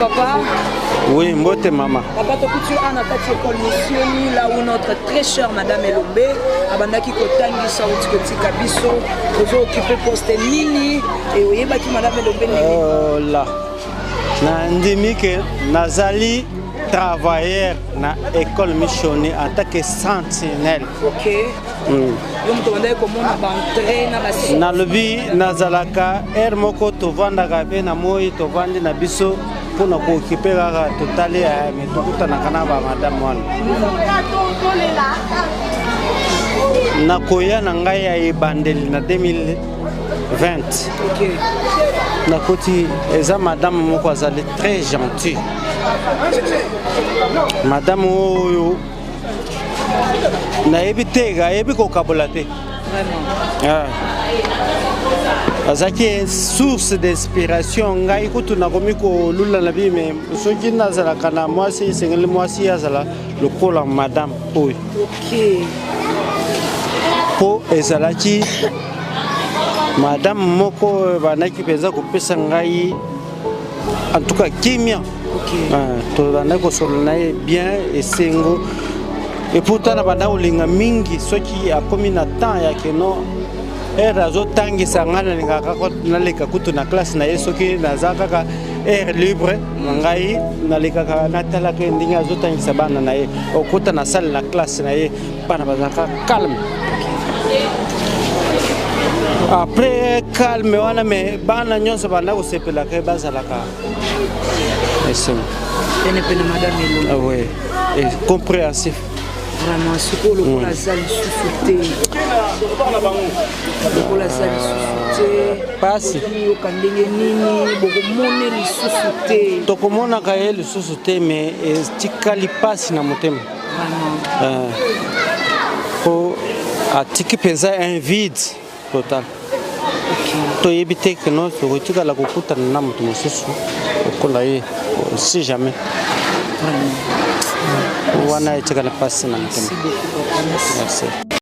Papa. Oui, mbote mama. Papa tokuti yo na kati école missioni là où notre très chère madame Elombe abandaki kotangisa outi kotika biso ozo occuper poste nini et oyebaki madame Elombe nini? Oh là. Nandimi ke nazali travailleur na école missioni en tant que sentinelle. OK. Yo moto obandaki komona baentre na basi. Nalobi nazalaka heure moko tovandaka mpe na moi tovandi na biso mpona kookipe kaka totali me tokutanaka na bamadame wana. Nakoya na ngai ya ebandeli na 2020 nakoti eza madame moko azali très gentil, madame oyo nayebi te ayebi kokabola te, azalaki source d'inspiration. Ngai kutu nakomi kolula na bi me soki nazalaka na mwasi, esengeli mwasi azala lokola madame oyo, mpo ezalaki madame moko oyo bandaki mpenza kopesa ngai en tout cas kimia. Tobandaki kosolola na ye bien, esengo. Et pourtant na banda kolinga mingi soki akomi na temps ya keno heure azotangisa ngai, nalingaka naleka kutu na classe na ye. Soki naza kaka aire libre na ngai, nalekaka natalaka ye ndenge azotangisa bana na ye. Okota na salle na classe na ye, bana bazalaka calme. Après calme wana, me bana nyonso banda kosepelaka ye, bazalaka esengo. Penepene madame Elombe. Ah oui, et compréhensif. Vraiment, sikoyo lokola aza lisusu te, lokola aza lisusu te, pasi. Yoka ndenge nini bokomona lisusu te? Tokomonaka ye lisusu te, mais etikali pasi na motema po atiki mpenza un vide total. Toyebi te keno tokotikala kokutana na moto mosusu lokola ye, si jamais. Wana etikala mpasi na motema. Merci.